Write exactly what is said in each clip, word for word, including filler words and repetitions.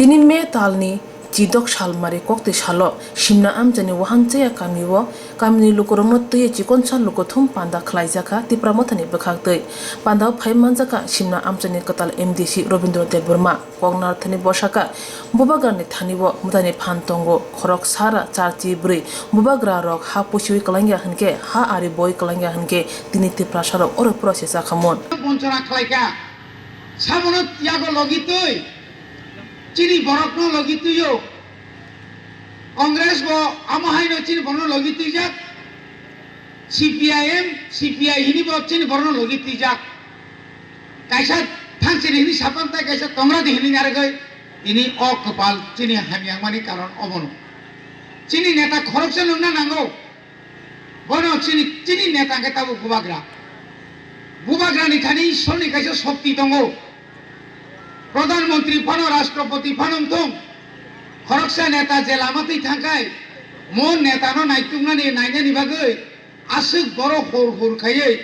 Tini May talni chidok salmari koktwi salo Simna amchaini Wahanchaya kamio kamini lukurokno twiwi chikonsa lukuthum panda khlaijakha Tipra Mothani bwkhaktwi. Pandao phai manjakha Simna amchaini kwtal M D C Robindra Debbarma. Koknarthani bwsakha bubagrani thanio mwtaini phan tongo. Khorok sara charchi bwrwi bubagrarok ha pusiwi kwlangya hinkhe, ha ari boi kwlangya hinkhe tini Tiprasarok oro phuro se chakhamun. Bonchona khlaikha. Sabono yago logi twi, chini borokno logi twio. Congress bo amo haino chini borokno logi twijak. C P I M, C P I hini bo chini borokno logi twijak. Kaisa thangsiri hini sapan tai kaisa tongradi hini narwgwi tini o kwpal chini hamyangmani karon obono. Chini neta khoroksa nungna nango. Bono chini, chini neta hwnkhe tabuk bubagra. Bubagrani thani Ishorni kaisa shokti tongo. Pradhan Mantri phano, Rashtrapati phano wngthung, khoroksa neta je lama twi thangkhai, mo netano naituknani, nainani bagwi aswk borok hur hur khaiwi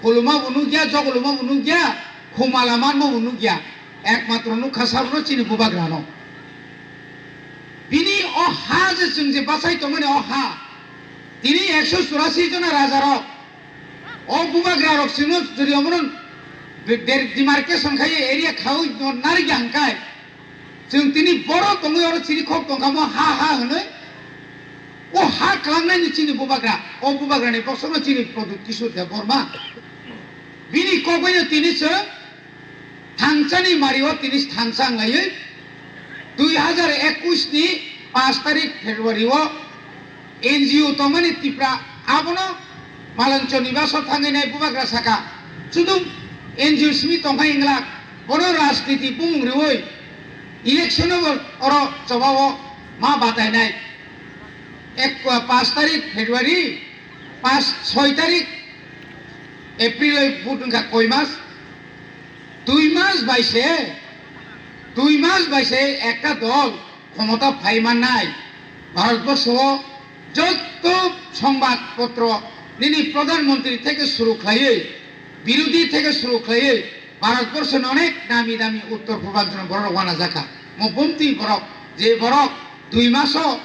khuluma bo nukya, jogoluma bo nukya, khumala manma bo nukya, ekmatro nukha sabono chini bubagrano. Bini o ha je chwng je bachai tongmani o ha, tini ekso churasi jona rajarok, o bubagrarok chwngno jodi omono de-, de-, demarcation khai area khaui no narikya hwnkhai, chwng tini borok tongwi oro chirikhok tongkha mo ha ha hwnwi, o ha kwlangnaini chini bubagra, o bubagrani bosongno chini Pradyut Kishore Debbarma. Bini kokbaino tini chwng Thangsani mario tini thangsa wnglaiwi dui hazar ekush ni pash tarik February o N G O tongmani Tipra abono Malanchoni baso thangwi nai bubagra saka. Sudum N G O simi tongkha inglak bono rajniti bumung riwi election o bo oro chobao ma batainai. Ek, pash tarik February, pash, soi tarik April oi vote wngkha koi mas? Dui mas bai se, dui mas bai se ekta dol khomota phai mannai. Bharatborsho o joto songbat potro nini pradhan mantri theke suru khlaiwi, birodhi theke suru khlaiwi, Bharatborsho ni onek nami dami uttor purbanchal borok rok wana jakha. Mo bumtwi borok, je borok dui maso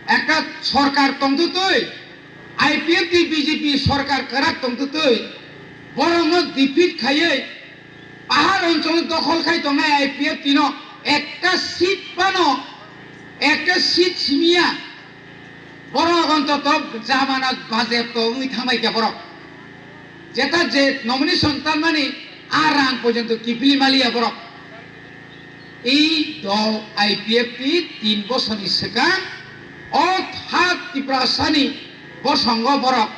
ekta sorkar tongtwtwi, I P F T B J P sorkar kwrak tongtwtwi, borokno defeat khaiwi, pahar onchol dokhol khai tongnai I P F T no ekta seat phano, ekta seat simiya, borok ontoto jamana bajepto wngwi thangbai kha borok. Jeta je nomination tanmani a rang porjonto kiphilwi maliya borok. Ei dol I P F T tin bosorni swkang o tha Tiprasani bosongo borok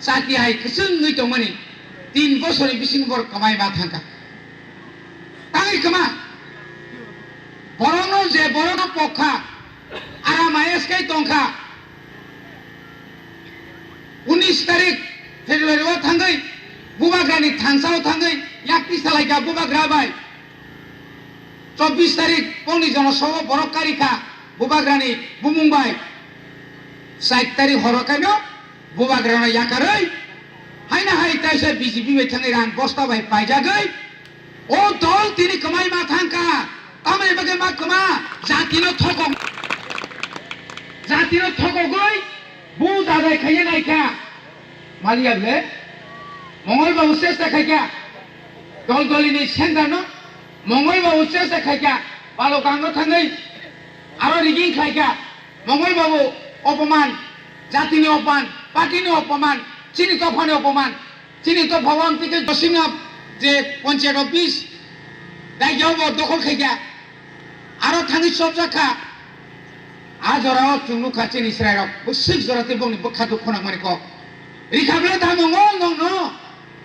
chati hai kwchwng wngwi tongmani tin bosorni bisingo borok kwmai ma thangkha. Tangwi kwma borokno je borokno pokha, aram ayes kai tongkha. Unis tarik February o thangwi bubagrani thangsao thangwi yakti salaikha bubagra bai. Chobbish tarik pongni jonosobo borok karikha bubagrani bumung bai. Char tarik horo kaino bubagrano yakarwi haina hai taisa B J P bai thangwi rang bosta bai paijagwi o dol tini kwmai ma thangkha. Tamoni bagwi ma kwma jatino thokok, jatino thokogwi bu jadai khaiya naikha. Maliya le Mongol babu chesta khaikha, dol dolini centre no Mongol babu chesta khaikha, Balokangno thangwi aro rigging khlaikha. Mongol babu opoman, jatini opoman, partyni opoman, chini dophani opoman, chini dopha o ang tike Josimna je panchayat office daigya bo dokhol khaikha. Aro thangwi chopjak kha. A jorao chwng nukha chini chwrairok bwswk jora tei bongni bwkha dukhu nangmani kok. Rikha bwle tamo ngo nongno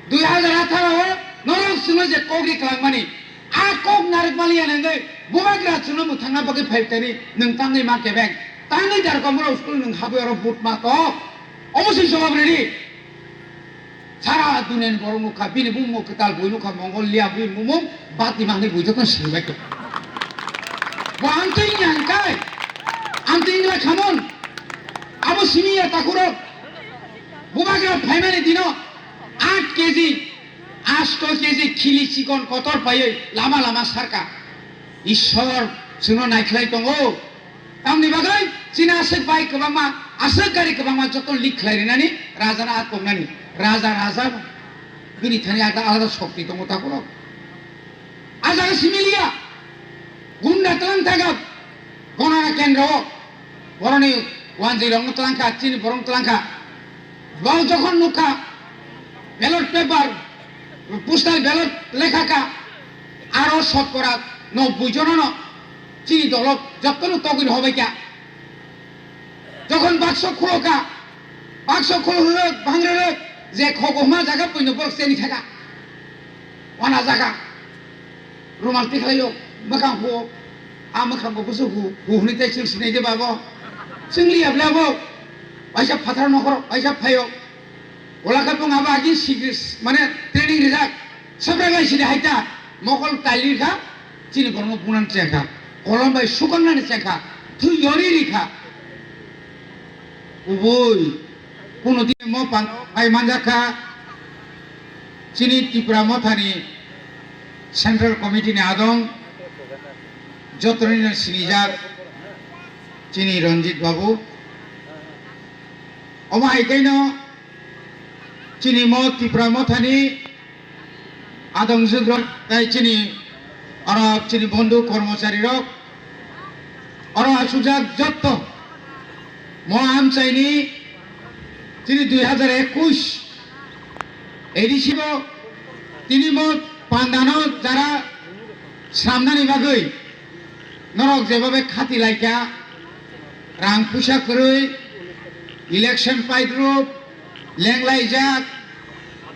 dui hazar atharo o norok chwngno je kok ri kwlangmani. A kok narwkmani ya nangwi bubagra chwngno mwthangna bagwi phai tani nwng tangwi ma kebeng. Tangwi dar komoro school nwng habwi oro vote ma to. Omo se jawab redi. Sara duniani borok nukha, bini bumung kwtal bui nukha, Mongolia bui bumung, bati mangnai bui joto sinibai khe. Bo amtwi wngya hwnkhai, amtwi wngya khamon, abo simi ya takhurok, bubagra phaimani dino, aat K G, asto K G khili chikon kotor paiwi lama lama sarka. Ishwar Chwngno naikhlai tongo. Tamni bagwi chini aswk bike kwbangma, aswk gari kwbangma joto leak khlai rinani, raja no a tongnani. Raja, raja bini thani alada, alada shokti tongo takhorok. A jaga simi liya. Gunda twlang thangkha Ganagana kendro o. Boroni wanjwi rokno twlang kha, chini borokno twlang kha. Bo jokhon nukha ballot paper, postal ballot lekha kha, aro sotkora nobboi jonono chini dolo jottono togwi hobai kha. Jokhon bakso khulo kha, bakso khulo rwrwk, bang rwrwk, je khogo hwnma jaga puino borok cheni thaka. Wana jaga. Rumal tikhlaio, mwkhang huo. A mwkhang bo busu hu, hu hwnwi tei chwng sinai de babo. Chwng liya bla bo. Waisa phathar nokhor, waisa phaio. Ola khe bung abo agi sigris, mane training rijak. Sabra gai sidi haita. Mokol taili kha, chini borokno bunan chengkha. Kolom bai sukangnani chengkha. Thu yori rikha. Ubui. Kuno din mo pang pai manjak kha. Chini Tipra Mothani Central Committee ni adong jotorino sinijak chini Ranjit Babu. Omo hai kaino chini mo Tipra Mothani adong jugrok tai chini oro chini bondhu kormochari rok oro achukjak jotto mo amchaini chini dui hajar ekush A D C bo tini bo pandano jara sramnani bagwi norok jebabe khati laikha, rang puisa kwrwi, election paidrup, lenglaijak,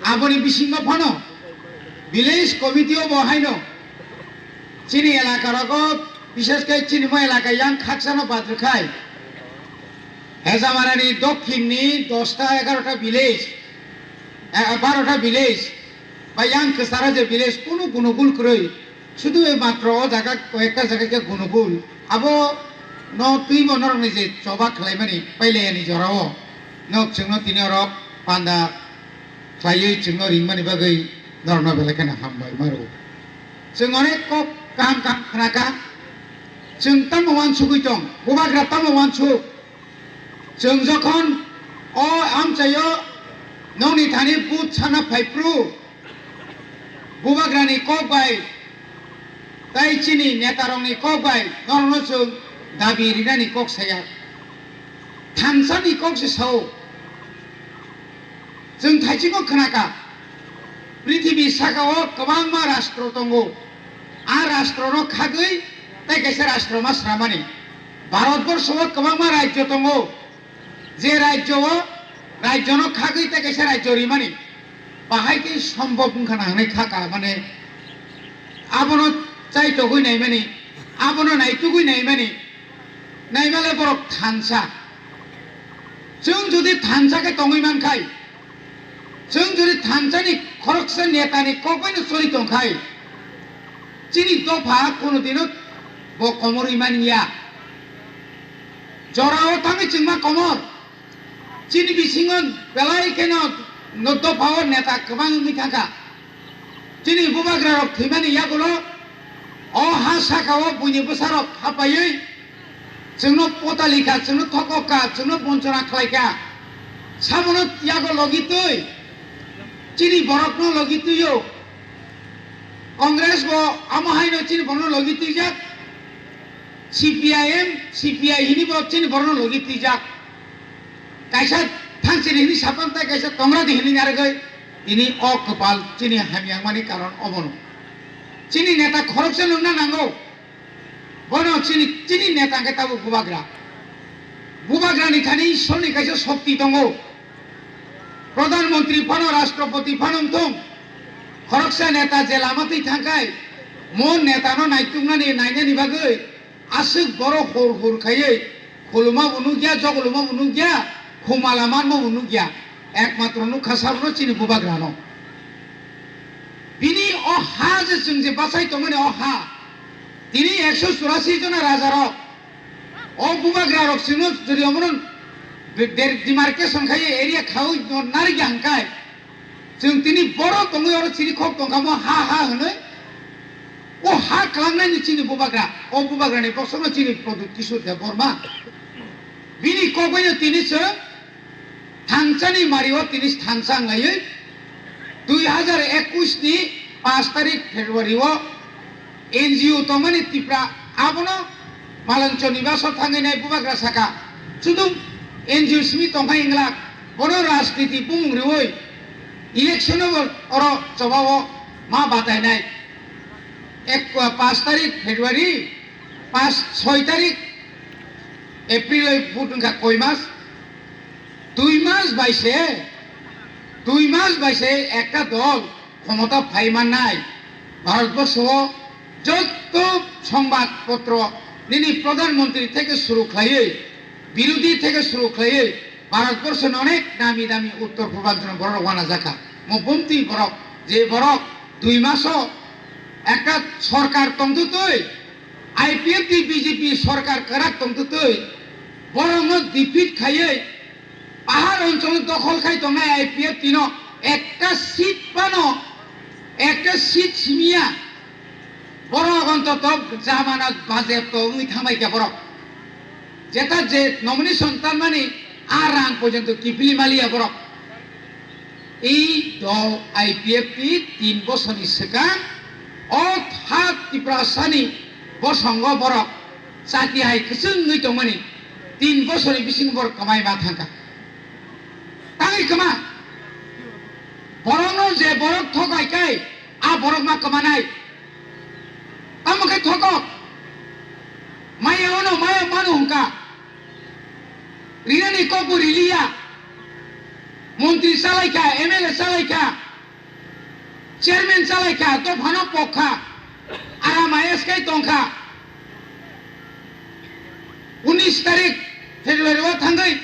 aboni bisingo phano village committee o bo haino chini elaka rogo, bishesh khe chini mo elaka yang khaksano badrwkhai, Hejamarani dokhin ni dosta egarota village, eh, barota village, ba yang kwcharo je village kunu gunugul kwrwi, sudu ei matro o jaga koyekta jaga khe gunugul. Abo no twi bo norokni je choba khlaimani pailaya ni jorao no chwngno tini oro panda khlaiwi chwngno ringmani bagwi norokno belai kheno hambai ma rwo. Chwng onek kok kaham kaham khna kha. Chwng tamo uansugwi tong, bubagra tamo uansuk. Chwng jokhon o amchaio nokni thani vote sana phaiphru, bubagrani kok bai tei chini netarokni kok bai norokno chwng dabi rinani kok saya. Thansani kok se sao. Chwng thaichikgo khna kha, prithibi saka-o kwbangma rastro tongo. A rastrono khagwi tei kaisa rastro ma sramani. Bharatborsho-o kwbangma rajyo tongo. Je rajyo-o, rajyono khagwi tei kaisa rajyo rimani. Bahai khe sombhob wngkha na hwnwi kha ka, mane, abono chaitogwi naimani, abono naitugwi naimani. Naimale borok thansa. Chwng jodi thansa khe tongwi mankhai, chwng jodi thansani khoroksa netani kokbaino choli tongkhai, chini dopha kono dino bo komorwi manya. Jorao thangwi chwngma komor. Chini bisingo belai kheno no dopha o neta kwbang wngwi thangkha. Chini bubagra rok thwimani yagulo o ha saka o buini bwsa rok hapaiwi chwngno potali kha, chwngno thokok kha, chwngno bonchona khlai kha. Sabono yago logi twi, chini borokno logi twio. Congress bo amo haino chini borokno logi twijak. C P I M, C P I hini bo chini borokno logi twijak. Kaisa thangsini hini sapang tai kaisa tongradi hini narwgwi tini o kwpal chini hamyangmani karon obono. Chini neta khoroksa nungna nango. Bono chini, chini neta hwnkhe tabuk bubagra. Bubagrani thani Ishorni kaisa shokti tongo. Pradhan Mantri phano, Rashtrapati phano wngthung, khoroksa neta je lama twi thangkhai, mo netano naituknani, nainani bagwi aswk borok hur hur khaiwi khuluma bo nukya, jogoluma bo nukya, humala manma bo nukya, ekmatro nukha sabono chini bubagrano. Bini o ha je chwng je bachai tongmani o ha, tini ekso churasi jona rajarok, o bubagra rok chwngno jodi omono de-, demarcation khai area khaui no narikya hwnkhai, chwng tini borok tongwi oro chiri khok tongkha mo ha ha hwnwi, O ha klangnai ni chini bubagra, o bubagra ni bosong no chini Pradyut Kishore Debbarma. Bini kok bai no tini se Thansa ni mari o tini thansa wng lai dui hajar ekwis ni paanch tarik February o N G O tongmani Tripura abono Malanchor Nibas o thangwi nai bubagra saka. Sudung N G O simi tongkha inglak bono rajniti bumung riwi election o bo oro choba o ma batai nai. Ek, paanch tarik February, paanch, soi tarik April oi vote wngkha koi mas? Dui mas bai se, dui mas bai se ekta dol khomota phai mannai. Bharatborsho o jotto songbat potro nini pradhan mantri theke suru khlaiwi, birodhi theke suru khlaiwi Bharatborsho ni onek nami dami uttor purbanchal borok wana jakha. Mo bumtwi borok, je borok dui maso ekta sorkar tongtwtwi, I P F T B J P sorkar kwrak tongtwtwi, borokno defeat khaiwi, pahar onchol dokhol khai tongnai I P F T no ekta seat phano, ekta seat simiya, borok ontoto jamana bajep to wngwi thangbai kha borok. Jeta je nomination tanmani a rang porjonto kiphilwi maliya borok. Ei dol I P F T tin bosorni swkang o tha Tiprasani bosongo borok chati hai kwchwng wngwi tongmani tin bosorni bisingo borok kwmai ma thangkha. Tangwi kwma? Borokno je borok thokai kai, a borok ma kwmanai. Tamo khe thokok? Maya ono maya mano hwnka. Rinani kokbo riliya. Montri chalaikha, M L A chalaikha, chairman chalaikha, dophano pokha, aram I S kai tongkha. Unis tarik February o thangwi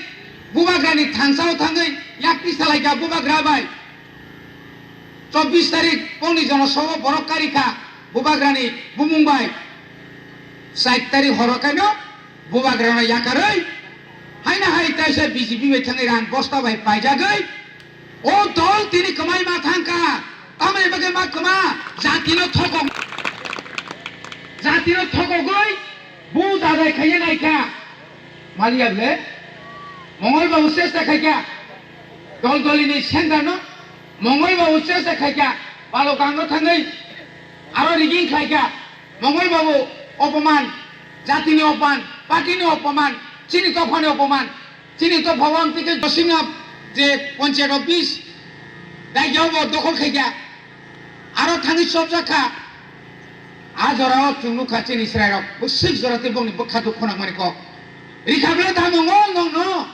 bubagrani thansao thangwi yakti salaikha bubagra bai. Chobbish tarik pongni jono sobo borok karikha bubagrani bumung bai. Char tarik horo kaino bubagrano yakarwi haina hai taisa B J P bai thangwi rang bosta bai paijagwi o dol tini kwmai ma thangkha. Tamoni bagwi ma kwma jatino thokok, jatino thokogwi bu jadai khaiya naikha. Maliya ble Mongol babu chesta khaikha dol dolini centre no, Mongol babu chesta khaikha Balokangno thangwi aro rigging khlaikha. Mongol babu opoman, jatini opoman, party ni opoman, chini dophani opoman, chini dopha o ang tike Josimna je panchayat office daigya bo dokhol khaikha, aro thangwi chopjak kha. A jora o chwng nukha chini chwrairok bwswk jora tei bongni bwkha duk khonakmani kok. Rikha bwle da Mongol nongno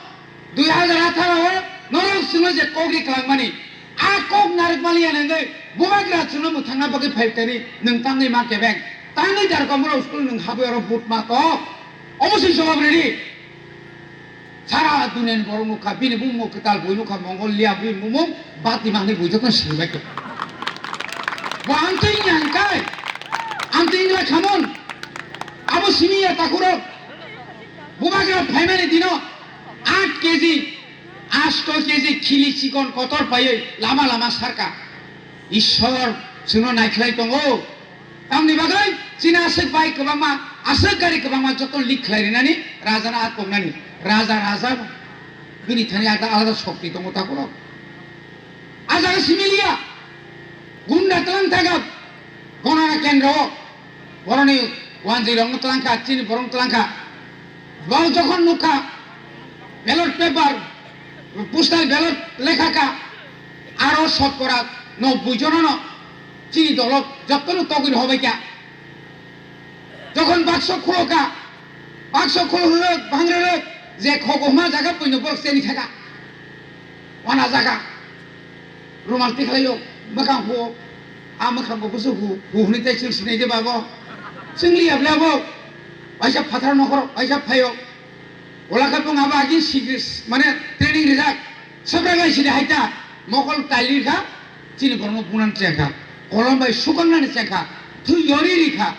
dui hajar atharo o norok chwngno je kok ri kwlangmani, a kok narwkmani ya nangwi bubagra chwngno mwthangna bagwi phaitani nwng tangwi ma kebeng. Tangwi jar komoro school nwng habwi oro but ma tok. Omo se jawab ridi. Sara duniani borok nukha, bini bumung kwtal bui nukha, Mongol liya bui bumung bati mani bui joto sinibai khe. Bo ang twi nyang kai, ang twi ingla khamon. Abo simi ya takhurok. Bubagra phaimani dino aat K G, asto K G khili chikon kotor paiwi lama lama sarka. Ishwar chwngno naikhlai tongo. Tamni bagwi chini aswk bike kwbangma, aswk gari kwbangma joto leak khlai rinani, rajano a tongnani. Raja, raja bini thani ada alada shokti tongo takhoro. A jaga simi liya. Gunda tlang thaka, Gonana kendro o. Boroni wanjwi rokno tlang kha, chini borokno tlang kha. Bo jokhon nukha, ballot paper, postal ballot lekha kha, aro sotkora nobboi jonano chini dolo jottono togwi rohobai kha. Jokhon bakso khulo kha, bakso khulo rwrwk, bang rwrwk, je khogo hma jaga puino borok cheni kha kha. Wana jaga. Rumal tikhlaio, mwkhang huo. A mwkhang bo busu hu, hu hwnwi tei chwng sinai de babo. Chwng liya bla bo. Waisa phathar nokhor, waisa phaio. Ola khe bung abo agin sigis, mane training rijak. Sabra gai sidi haita. Mokol taili kha. Chini borno bunan chengkha. Kolom bai sukang nani chengkha. Thu yori rikha.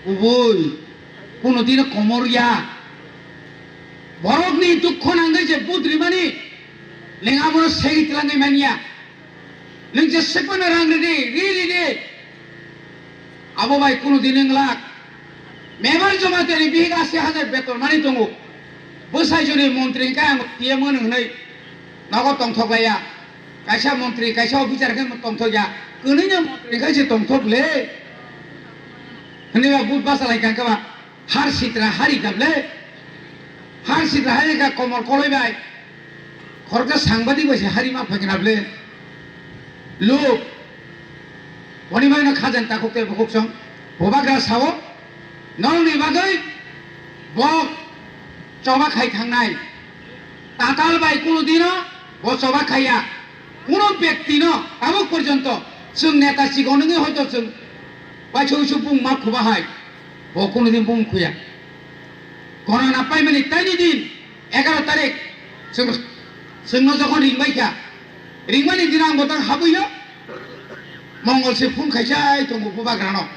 Ubui. Kuno dino komor ya. Borokni dukho nangwi je but rimani. Leng abono segi tlangwi manya. Nwng je sekmano rang ridi, ri ridi. Abo bai kunu din wng lak. Member Jamatia ni bihik asi hajar beton mani tongo. Bwsai joni montri hwnkhe ang T M wng hwnwi nogo tongthok laiya. Kaisa montri, kaisa officer khe tongthok ya. Kwnwi no montri hwnkhe se tongthok le. Hwnwi ba but basa lai kha khe ba. Har sitra hari kable. Har sitra hari ka komol koloi bai. Khoroksa sangbadik bai se hari ma phai kna ble. Luk. Boni bai no khajan takhuk tei bukhuk song. Bubagra sao. Norokni bagwi bo choba khai thangnai. Tatal bai kunu dino bo choba khaiya. Kunu bektino tabuk porjonto chwng neta chikon wngwi hoito chwng Paisa uisu bung ma khuba hai, bo kunu din bung khuya. Corona paimani taini din, egaro tarik, chwng, chwngno jokhon ringbai kha, ringmani din ang botang habwi no, Mongol se phone khaisai tongo bubagrano.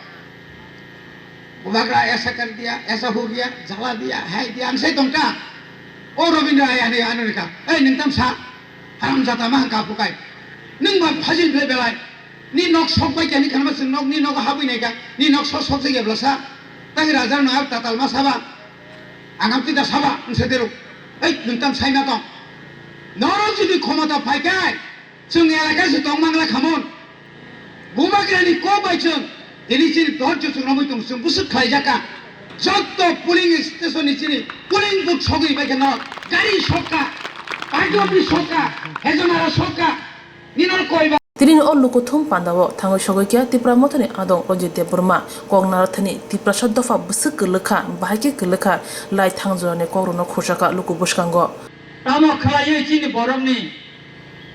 Bubagra aisa kar diya, aisa ho gaya, jala diya, hai diya, ang sai tongka. O Robindra hai ani, ani rika, ei nengtam sa, haram jata ma hangka phukai. Nung ba phajil ble belai. Ni nok sok bai kani khanma chwng nok ni nogo habwi nai kha. Ni nok sok sok jagya bwlasa. Tang raja no ar tatal ma saba. Anam tita saba wngse deruk. Ei nung tam sai ma tong. Norok jodi khomota phai khe chwng elaka se tong mangla khamon. Bubagrani kok bai chwng tini chini dorjo chwng romwi tong chwng bwswk khlai jaka. Jotto polling station ni chini polling booth sogwi bai khe no gari sokka. Party office sokka. Hejonara sokka. Nini o koi ba? Tini o lukuthum pandao thangwi sogwi kha Tipra Mothani adong Rajit Debbarma, kok naro thani Tiprasa dopha bwswk kwlwkha, bahai khe kwlwkha, lai thangjani kokrokno khursa kha luku bwskango. Tamo khlaiwi chini borokni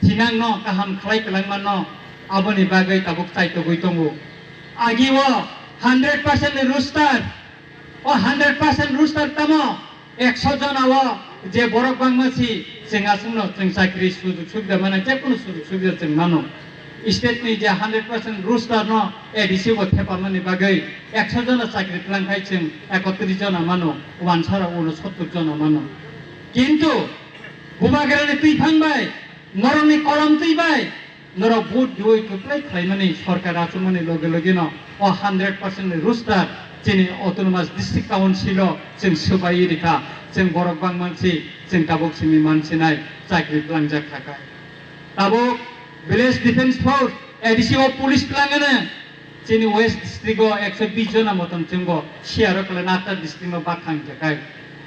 sinangno kaham khlai kwlangmano aboni bagwi tabuk chaitogwi tongo. Agi o hundred percent ni roster, o hundred percent roster tamo? Ekso jona o je borok bangma si chwng aswkno chwng chakri sujug subida mana, je kunu sujug subida chwng mano. State ni je hundred percent roster no A D C bo thepamani bagwi ekso jona chakri twlang khai chwng ekotris jona mano, wansara uno sottor jona mano. Kintu Bubagrani twiphang bai, norokni kolom twi bai, norok vote diwi kwplai khlaimani sorkar achukmani loge loge no o hundred percent ni roster chini Autonomous District Council o chwng swbai rikha, chwng borok bangma si chwng tabuk simi mansinai chakri twlangjak kha kha. Tabuk Village Defence Force, A D C o police twlangano, chini West District o ekso bis jona motom chwngbo C R o kwlai Nata District no bakhang jakai.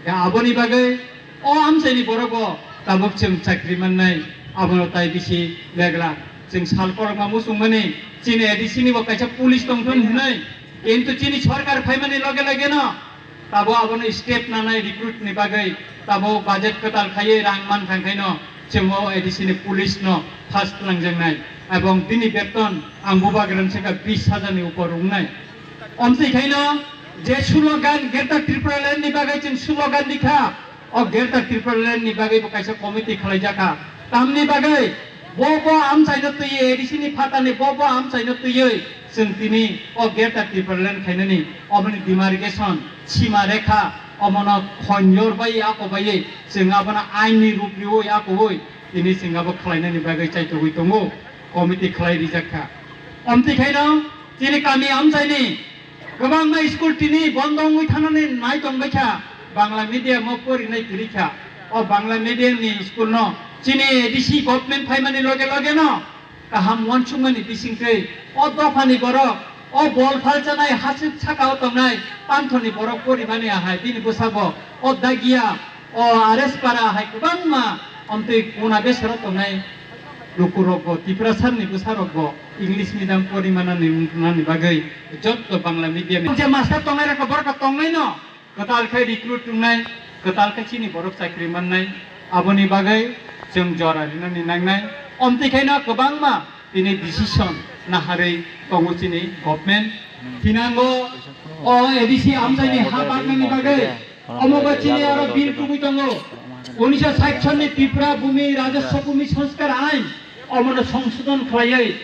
Ya aboni bagwi o amchaini borok bo tabuk chwng chakri mannai, abono tai bisi legla. Chwng sal korokma muchungmani chini A D C ni bo kaisa police tongthon hinwi, kintu chini sorkar phaimani loge loge no tabo abono step nanai recruit ni bagwi tabo budget kwtal khaiwi rang man thang khaino chwng o A D C ni police no first twlangjaknai, ebong bini beton ang bubagra ni saka bis hajar ni upor wngnai. Omtwi khaino je slogan Greater Tripura Land ni bagwi chwng slogan rikha, o Greater Tripura Land ni bagwi bo kaisa committee khlaijakha. Tamni bagwi bo bo amchaino twiwi A D C ni phatani bo bo amchaino twiwi chwng tini o Greater Tripura Land khainani oboni demarcation sima rekha omono khonjor bai ako bai chwng abono ain ni rup riwi ako bai tini chwng abo khlainani bagwi chaitogwi tongo, committee khlai rijakha. Omtwi khaino chini kami amchaini kwbangma school tini bondo wngwi thanani nai tongbaikha, Bangla medium o porinai kwrwikha. O Bangla medium ni school no chini A D C government phaimani loge loge no kaham uansukmani bisingtwi o dophani borok, o bol phalchanai hasik saka o tongnai panthorni borok porimani ahai bini bwsabo o Dagiya, o R S Para hai kwbangma omtwi kuna besero tongnai lukurokbo, Tiprasani bwsarokbo English medium porimanani wngkhnani bagwi jotto Bangla medium ni je master tongnai rokbo borok tongnai no kwtal khe recruit wngnai, kwtal khe chini borok chakri mannai, aboni bagwi chwng jora rinani nangnai. Omtwi khaino kwbangma tini decision naharwi tongo chini government. Thinango o A D C amchaini ha baknani bagwi omo ba chini aro bill tubui tongo. Unisho sait sonni Tripura Bhumi Rajaswa Bhumi Sanskar Ain, omono songsodon khlaiwi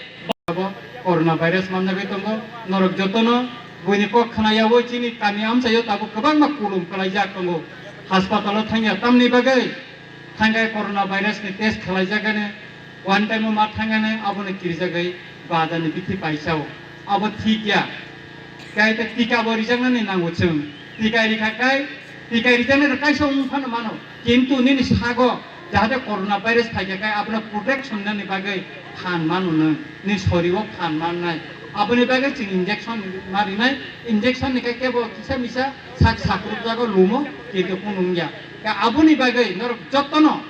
abo corona virus manjagwi tongo. Norok jotono buini kok khnayawi chini kami amchaio tabuk kwbangma kulum kwlaijak tongo. Haspatalo thangya tamni bagwi thangkhe corona virus ni test khwlaijagani, one time o ma thangani abono kirijagwi badani bithi paisao. Abo thik ya. Kai ta tika bo rijaknani nango chwng. Tika rikha kai, tika rijaknai rok kaisa wng phano mano. Kintu nini sago jahate corona virus phaikha kai abono protection nani bagwi phan mano nwng. Ni sorio phan mannai. Aboni bagwi chwng injection ma rinai. Injection ni kai kebo kisa misa sak sakruk jago lumo, kintu kunu wngya. Ka aboni bagwi norok jotono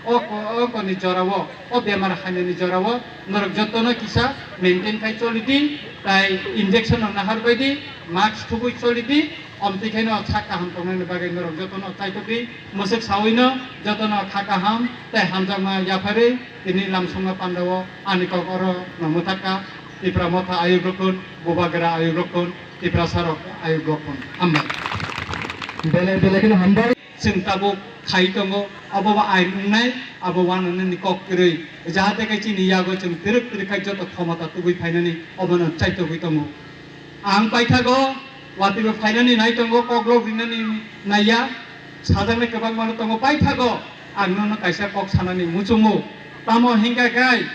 o ko-, o koni jorao, o bemar hamyani jorao norok jotono kisa maintain khai choli di, tai injection no nahar bai di, mask thubui choli di, omtwi khaino sak kaham tongnani bagwi norok jotono chaitok di, mwswk sawino jotono kha kaham tai hamjakma yapharwi tini lamsongma pandao ani kok oro no mwthakha. Tipra Motha ayuk rokun, Bubagra ayuk rokun, Tiprasa rok ayuk rokun. Hambai. Belai belai kheno hambai. Chwng tabuk khai tongo, abo bo ain wngnai, abo wananani kok kwrwi. Jahate khe chini yago chwng twrwk twrwk khai joto khomota tubui phainani obono chaitogwi tongo. Ang paithago, watwi bo phainani nai tongo, kok lok rinani naiya, sajaknai kwbangma no tongo, paithago ang nono kaisa kok sanani muchungo. Tamo hinkha khai,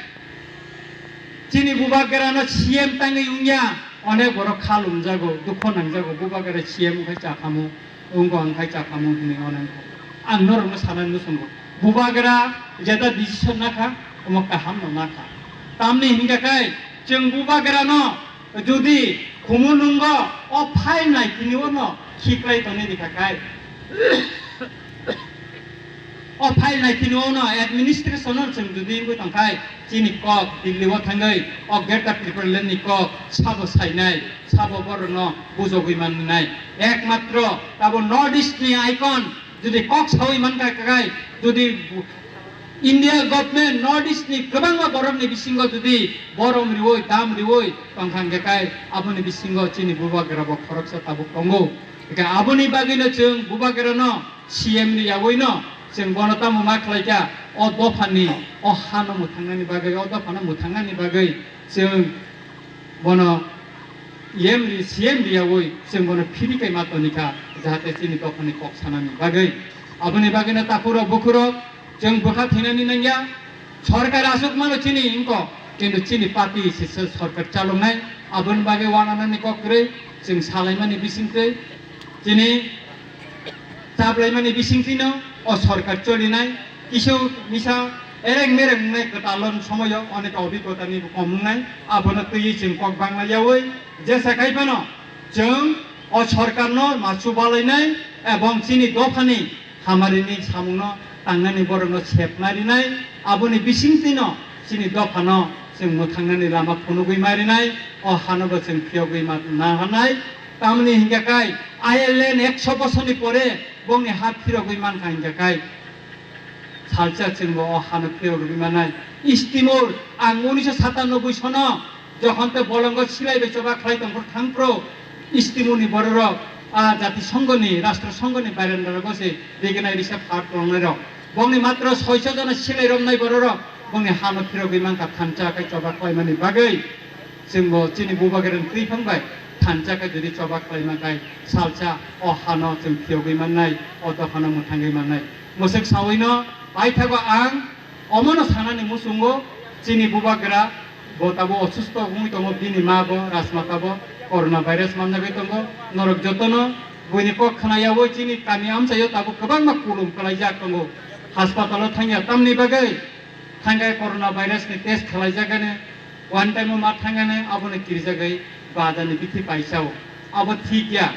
chini Bubagrano C M tangwi wngya, onek borok kha lumjago, dukho nangjago, Bubagra C M wngkhai chakhamu. Wngkha wngkhai chakhamu hinwi onangkha. Ang norokno sanani muchungo. Bubagra jeta decision nakha, omo kahamno nakha. Tamni hinkha khe chwng Bubagrano jodi khumu nungo o file nai tini ono khiklai tongwi rikha khe. O file nai tini ono administration-o chwng jodi wngwi tongkhai, chini kok Delhi-o thangwi o Greater Tipraland-ni kok sabo sainai, sabo borokno bujogwi mannai. Ekmatro tabo North East-ni icon jodi kok sawi mankha khe, jodi India government North East-ni kwbangma borokni bisingo jodi borom riwi, dam riwi tongkha hwnkhe kai, aboni bisingo chini Bubagrabo khoroksa tabuk tongo. Hwnkhe aboni bagwino chwng Bubagrano C M ni yagwino chwng bono tamo ma khlaikha, o dophani, o hano mwthangnani bagwi, o dophano mwthangnani bagwi chwng bono E M ri, C M riyawi chwng bono phiri kaima tonikha, jahate chini dophani kok sanani bagwi. Aboni bagwino takhurok bukhurok chwng bwkha thinani nangya, sorkar aswk mano chini wngkha, kintu chini party se se sorkar chaloknai, aboni bagwi wananani kok kwrwi chwng salaimani bisingtwi. Chini chaplaimani bisingtwino o sorkar cholinai, kisa misa ereng mereng wngnai kwtalon somoyo onek obhigotani kom wngnai, abono twiwi chwng kok bangla yawi jesa khai phano chwng o sorkarno ma chubalainai ebong chini dophani hamarini samungno tangnani borokno sepna rinai, aboni bisingtwino chini dophano chwng mwthangnani lama phunugwi ma rinai, o hanobo chwng phiyogwi ma naharnai. Tamni hinkha kai Ireland ekso bosorni pore bongni ha phirogwi mankha hinkha kai salsa chwngbo o hano phirogwi mannai. East Timor ang unisho satanoboi sono jokhon te bolongo silai bai choba khlai tongphuru thangphuru East Timor ni bororok a jati songoni, rastro songoni bairandarago se beginai risa phar tongnairok. Bongni matro soiso jona silai romnai bororok bongni hano phirogwi mankha thansa khai choba khlaimani bagwi. Chwngbo chini Bubagrani twiphang bai thansa khai jodi choba khlaima khai salsa o hano chwng phiyogwi mannai, o dophano mwthangwi mannai. Mwswk sawino paithago ang omono sanani muchungo chini Bubagra bo tabo osusto wngwi tongo, bini ma bo Rajmata bo corona virus manjagwi tongo. Norok jotono buini kok khnayawi chini kami amchaio tabo kwbangma kulum kwlaijak tongo. Haspatalo thangya tamni bagwi thangkhe corona virus ni test khwlaijakgani, one time o ma thangani, abono kirijagwi bajani bithi paisao. Abo thik ya.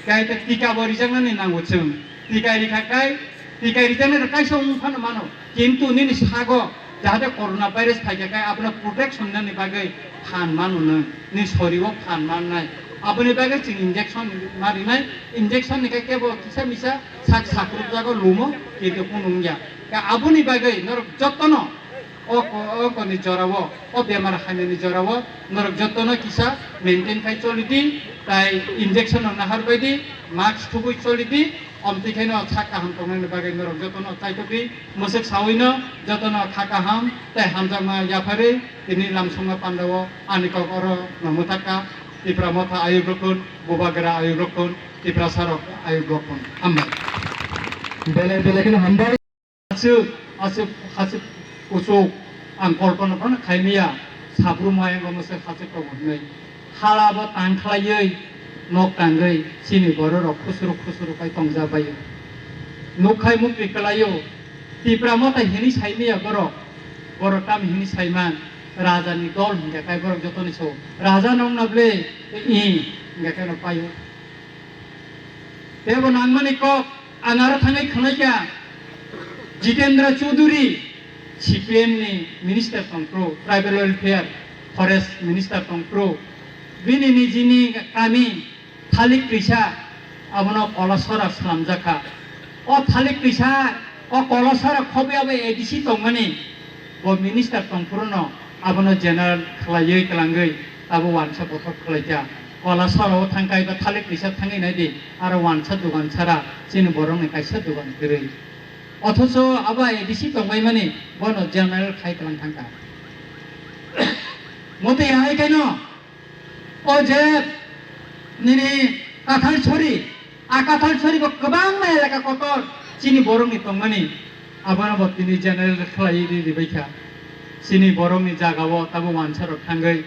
Kai ta tika bo rijaknani nango chwng. Tika rikha kai, tika rijaknai rok kaisa wng phano mano. Kintu nini sago jahate corona virus phaikha kai abono protection nani bagwi phan mano nwng. Ni sorio phan mannai. Aboni bagwi chwng injection ma rinai. Injection ni khe kebo kisa misa sak sakrukjago lumo, kintu kunu wngya. Ka aboni bagwi norok jotono o ko-, o koni jorao, o bemar hamyani jorao norok jotono kisa maintain khai choli di, tai injection no nahar bai di, mask thubui choli di, omtwi khaino sak kaham tongnani bagwi norok jotono chaitok di, mwswk sawino jotono kha kaham tai hamjakma yapharwi tini lamsongma pandao ani kok oro no mwthakha. Tipra Motha ayuk rokun, Bubagra ayuk rokun, Tiprasa rok ayuk rokun. Hambai. Belai belai kheno hambai. Aswk, aswk, aswk kuchuk ang kolpona phano khaimaya, sabrumai ang omo se hachwk tongo hinwi. Hala bo tang khlaiwi nok tangwi chini bororok khusru khusru khai tongjak baio. Nuk khai mukti kwlaio. Tipra motha hini saimaya borok. Borok tam hini saiman. Raja ni dol hingka khai borok jotoni so. Raja nong na ble i hingka khai no paio. Tebo nangmani kok ang aro thangwi khwlaikha, Jitendra Chaudhary, C P M ni minister tongphuru, tribal welfare, forest minister tongphuru, bini nijini kami thalik twisa abono Kolasora slamjakha. O thalik twisa, o Kolasora khobwi abo A D C tongmani, bo minister tongphuruno abono general khwlaiwi twlangwi abo wansa bothop khwlaikha. Kolasora o thangkai ba thalik twisa thangwi naidi, aro wansa dugan sara chini borokni kaisa dugan kwrwi. Othocho abo A D C tongbaimani bono general khai twlang thangkha. Motwi hai khaino o je nini Kathal Chori, a Kathal Chori bo kwbangma elaka kotor chini borokni tongmani, abono bo tini general khlaiwi ri ribaikha. Chini borokni jagao tabo wansarok thangwi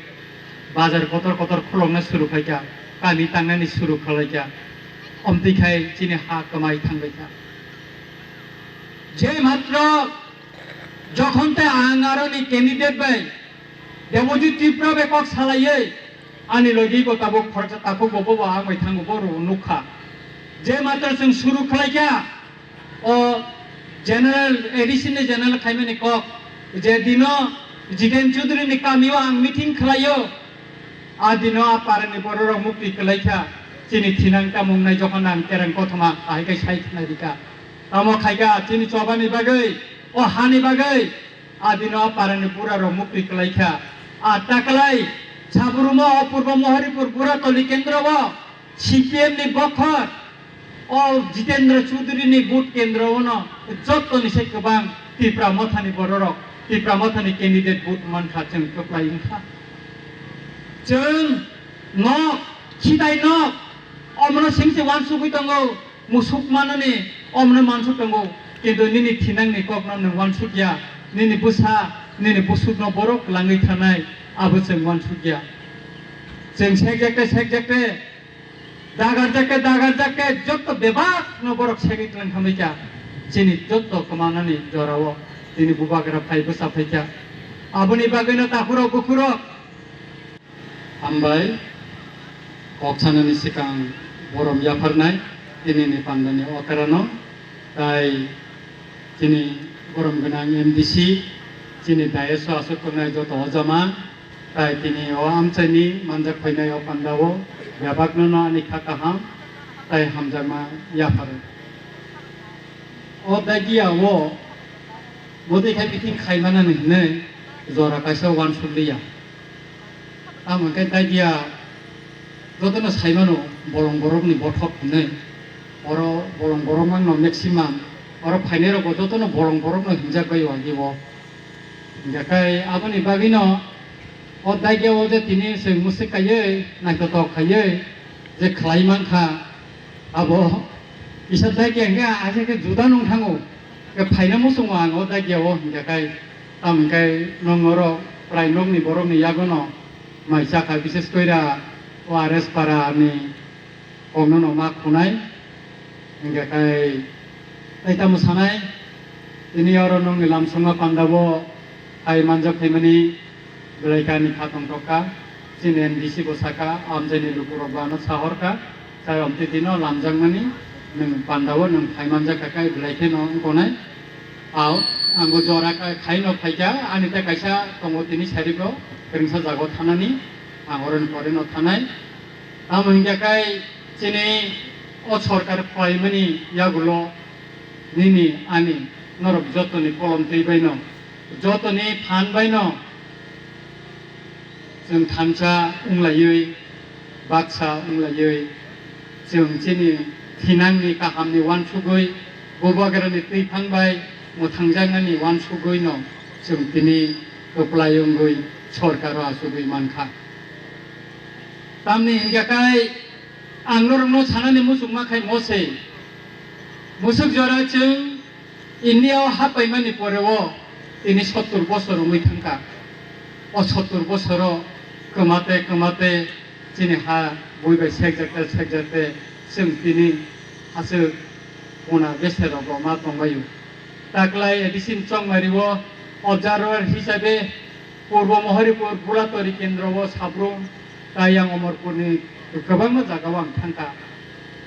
bazar kotor kotor khulokna suru khlaikha, kami tangnani suru khlaikha, omtwi khai chini ha kwmai thangbaikha. Je matro jokhon te ang aroni candidate bai Debojit Tripura bai kok salaiwi ani logi bo tabuk khoroksa takhuk bo bobo ang bai thango bo rw nukha. Je matro chwng suru khlaikha o general, A D C ni general khaimani kok, je dino Jiten Chaudhary ni kamio ang meeting khlaio, a dino a parani bororok mukti kwlaikha chini thinang tamung nai jokhon ang kereng kothoma ahai kai sai khnai rika. Tamo khaika chini chobani bagwi, o hani bagwi, a dino a parani burarok mukti kwlaikha. A taklai Saburumo o Purbo Mohoripur Buratoli kendro o C P M ni bokhor o Jitendra Chaudhary ni vote kendro ono jottoni se kwbang Tipra Mothani bororok, Tipra Mothani candidate vote mankha, chwng kwplai wngkha. Chwng nok, khitai nok, omono singse wansugwi tongo. Musuk manani omno mansuk tongo, kintu nini thinangni kokno nwng wansukya, nini bwsa, nini busukno borok langwi thanai, abo chwng wansukya. Chwng sekjakte, sekjakte, dagarjakte, dagarjakte, jotto bebakno borok segwi twlang khamikya, chini jotto kwmanani jorao, chini bubagra phai bwsa phaikya. Aboni bagwino takhurok bukhurok. Hambai, kok sanani swkang borom yapharnai, tinini pandani okarano, tai chini borom gwnang M D C, chini dais o aswk tongnai joto ojama, tai tini o amchaini manjak phainai o pandao bebakno no ani kha kaham tai hamjakma yapharo. O dagiya o bodai khai meeting khaimanani hinwi jora kaisa uansuk liya. Tamo khe dagiya jotono saimano bolong borokni bothop hinwi. Oro bolong borok mangno maximum. Oro phainairokbo jotono bolong borokno hinjak bai o agi o. Hingkhe kai aboni bagwino o dagiya o je tini chwng mwswk kaiwi, naithotok kaiwi je khlai mankha, abo kisa dagiya hingkhe aisa khe juda nung thango. Khe phaina muchungo ang o dagiya o hingkhe kai tamo hingkhe nwng oro prai nokni borokni yagono mai chakha, bises koira O R S para ni kokno no ma khunai. Hingkhe kai tai tamo sanai, tini oro nokni lamsongma pandabo hai manjak phaimani belai kani kha tongthok kha. Chini M D C bo saka, amchaini lukurok bo ano sahor kha, chai omtwi dino lamjakmani nwng pandao nwng phai manjak kha kai belai kheno wngkha nai. Ao, angbo jora kha-, khaino phaikha, ani tei kaisa tongo tini side o, kwrwngsa jaga o thanani, ang oroni pore no thanai. Tamo hingkha kai chini o sorkar phlaimani yagulo nini ani norok jotoni kolom twi baino, jotoni phan baino, chwng thansa wnglaiwi, baksa wnglaiwi, chwng chini thinangni kahamni uansugwi, bubagrani twiphang bai mwthangjaknani uansugwino chwng tini kwplai wngwi sorkaro achugwi mankha. Tamni hingkha kai ang norokno sanani muchungma khai mose, musuk jora chwng India o happaimani pore o tini sottur bosor wngwi thangkha. O sottur bosoro kwmate kwmate Chini ha bui bai sekjakte sekjakte chwng tini hachwk muna bese rogo ma tongbaio. Taklai A D C ni chongmari o observer hisabe Purbo Mohoripur Buratori Kendro o Sabrum tai yang Omorpur ni kwbangma jaga o ang thangkha.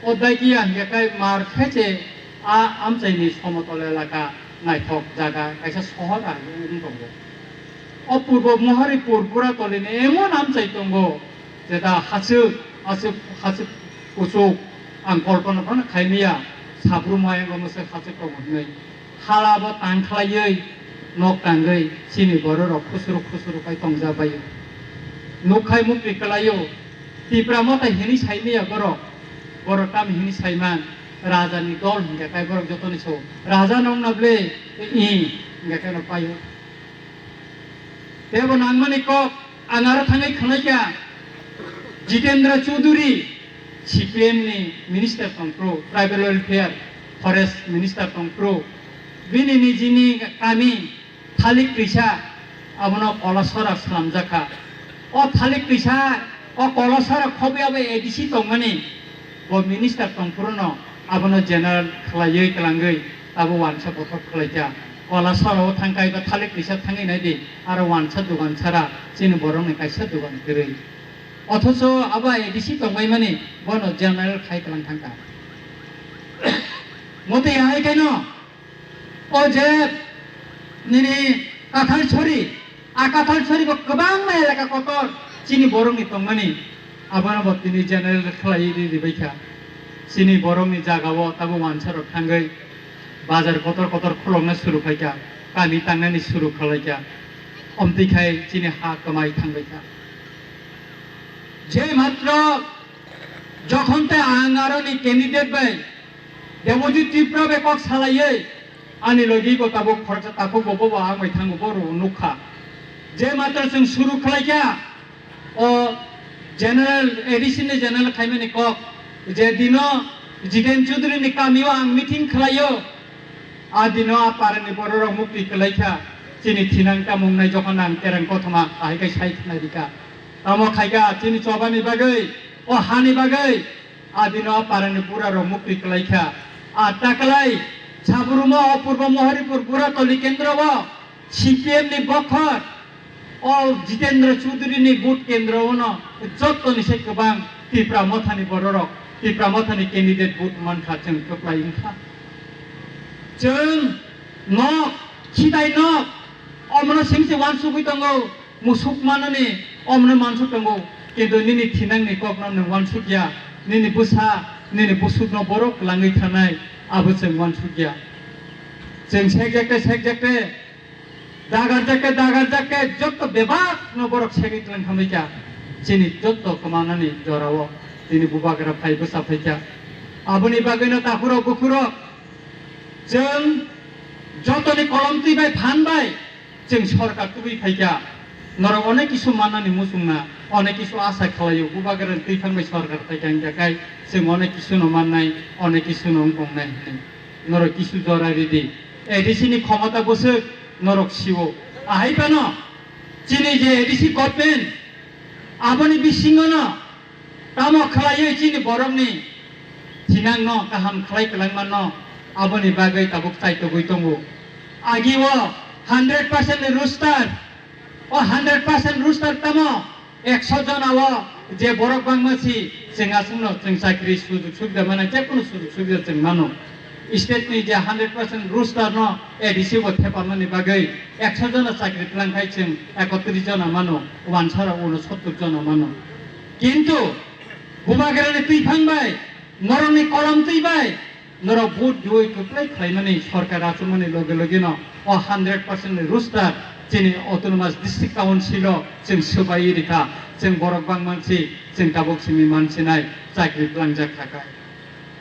O daikia hingke kai mar khe che a amchai ni somotol elaka naithok jaga kaisa sohor ang wng tongo. O Purbo Mohoripur Buratoli ni emon amchai tongo, jeta hachwk, hachwk, hachwk kuchuk ang kolpona phano khaimaya, Sabrum ayang romo se hachwk tongo hinwi. Hala bo tang khlaiwi, nok tangwi, chini bororok khusuru khusuru khai tongjabaio. Nukhai mukti kwlaio, Tipra motha hinwi saimaya borok, borok tam hinwi saiman, raja ni dol hingka kai borok jotoni so, raja nong na ble, i, hingka kai no paio. Tebo nangmani kok, ang aro thangwi khwnaikha, Jitendra Chaudhary, C P M ni minister tongphru, tribal welfare, forest minister tongphru, bini nijini kami thalik twisa abono kolasora slamjakha. O thalik twisa, o kolasora khobwi abo A D C tongmani, bo minister tongphruno abono general khwlaiwi twlangwi abo wansa bothop khwlaikha. Kolasora o thangkai ba thalik twisa thangwi naidi, aro wansa dugan sara chini borokni kaisa dugan kwrwi. Othocho abo A D C tongbaimani bono general khai twlang thangkha. Motwi hai khaino o je nini Kathal Chori, a Kathal Chori bo kwbangma elaka kotor chini borokni tongmani, abono bo tini general khlaiwi ri ribaikha. Chini borokni jagao tabo wansarok thangwi bazar kotor kotor khulokna suru khlaikha, kami tangnani suru khlaikha, omtwi khai chini ha kwmai thangbaikha. Je matro jokhon te ang aroni candidate bai Debojit Tripura bai kok salaiwi ani logi bo tabuk khoroksa takhuk bo bobo ang bai thango bo rw nukha. Je matro chwng suru khlaikha o general, A D C ni general khaimani kok, je dino Jiten Chaudhary ni kamio ang meeting khlaio, a dino a parani bororok mukti kwlaikha, chini thinang tamung nai jokhon ang kereng kothoma ahai kai sai khnai rikha. Tamo khaikha chini chobani bagwi, o hani bagwi, a dino a parani burarok mukti kwlaikha. A taklai Sabrumo o Purbo Mohoripur Buratoli kendro o C P M ni bokhor o Jitendra Chaudhary ni vote kendro ono jottoni se kwbang Tipra Mothani bororok, Tipra Mothani candidate vote mankha chwng kwplai wngkha. Chwng nok, khitai nok, omono singse wansugwi tongo. Musuk manani omno mansuk tongo, kintu nini thinangni kokno nwng wansukya, nini bwsa, nini busukno borok kwlangwi thanai, abo chwng wansukya. Chwng sekjakte, sekjakte, dagarjakte, dagarjakte, jotto bebakno borok segwi twlang khamikha. Chini jotto kwmanani jorao tini bubagra phai bwsa phaikha. Aboni bagwino takhurok bukhurok chwng jotoni kolom twi bai phan bai Chwng sorkar tubui phaikha, norok onek kisu mannani muchungna, onek kisu asa khlaio, bubagrani twiphang bai sorkar phaikha hingkha kai chwng onek kisu no mannai, onek kisu no wngkong nai hinwi. Norok kisu jora ridi. A D C ni khomota bwswk norok sio. Ahai phano chini je A D C government, aboni bisingo no tamo khlaiwi chini borokni thinangno kaham khlai kwlangmano, aboni bagwi tabuk chaitogwi tongo. Agi o hundred percent rooster, o hundred percent rooster tamo ekso jona o je borok bangma si chwng aswkno chwng chakri sujug subida mano, jekunu sujug subida chwng mano. State ni je hundred percent rooster no A D C bo thepamani bagwi ekso jona chakri twlang khai chwng ekotris jona mano, wansara uno sottur jona mano. Kintu bubagrani twiphang bai, norokni kolom twi bai, norok vote riwi kwplai khlaimani sorkar achukmani loge loge no o hundred percent ni rooster chini autonomous district council o chwng swbai rikha, chwng borok bangma si chwng tabuk simi mansinai chakri twlangjak kha kha.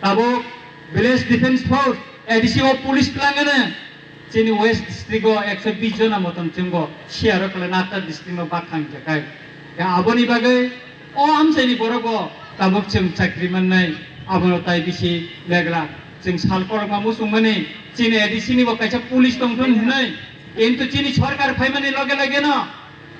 Tabuk village defense force, A D C o police twlangano chini West district o ekso bis jona motom chwngbo C R o kwlai atta district no bakha hingkha kai. Ya aboni bagwi o amchaini borok o tabuk chwng chakri mannai abono tai bisi legra. Chwng sal korokma muchungmani chini A D C ni bo kaisa police tongthon hinwi, kintu chini sorkar phaimani loge loge no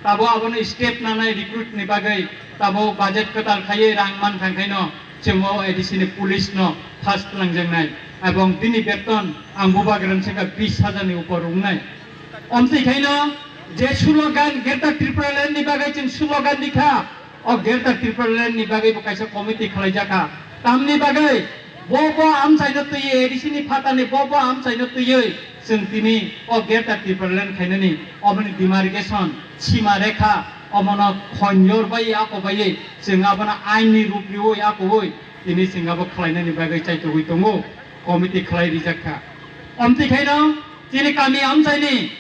Tabo abono step nanai recruit ni bagwi tabo budget kwtal khaiwi rang man thang khaino chwng o A D C ni police no first twlangjaknai, ebong bini beton ang bubagra wngkha bis hajar ni upor wngnai. Omtwi khaino je slogan Greater Tipraland ni bagwi chwng slogan rikha, o Greater Tipraland ni bagwi bo kaisa committee khwlaijakha. Tamni bagwi bo bo amchaino twiwi A D C ni phatani bo bo amchaino twiwi chwng tini o Greater Tipraland khainani oboni demarcation sima rekha omono khonyor bai ako bai chwng abono ain ni rup riwi ako bai tini chwng abo khwlainani bagwi chaitugwi tongo, committee khwlai rijak kha. Omtwi khaino chini kami amchaini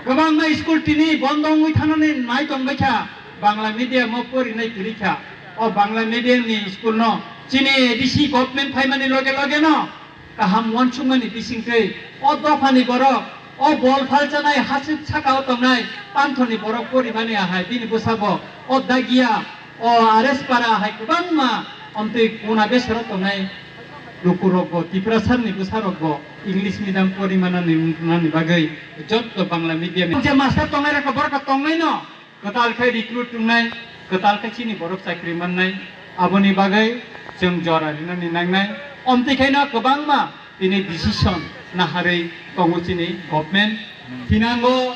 kwbangma school tini bondo wngwi thanani nai tongbai kha, Bangla medium o porinai kwrwi kha. O Bangla medium ni school no chini A D C government phaimani loge loge no kaham uansukmani bisingtwi o dophani borok, o bol phalchanai hasik saka o tongnai panthorni borok porimani ahai bini bwsabo o Dagiya, o R S Para ahai kwbangma omtwi kuna besero tongnai lukurokbo, Tiprasarni bwsarokbo English medium porimanani wngmani bagwi jotto Bangla medium je master tongnairokno borokno tongnaino kwtal khe recruit wngnai, kwtal khe chini borok chakri mannai, aboni bagwi chwng jora rinani nangnai. Omtwi khaino kwbangma tini decision naharwi tongo chini government. Thinango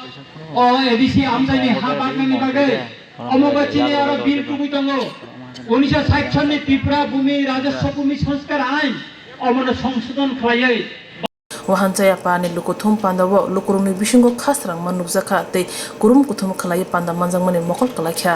o A D C amchaini ha baknani bagwi omo ba chini aro bill tubui tongo. Unisho sait sonni Tripura Bhumi Rajaswa Bhumi Sanskar Ain omono songsodon khlaiwi Wahanchaya pa ni lukuthum panda o lukurokni bisingo khasrangma nukjakha tei kurum kuthum khlaiwi panda manjakmani mokol kwlaikha.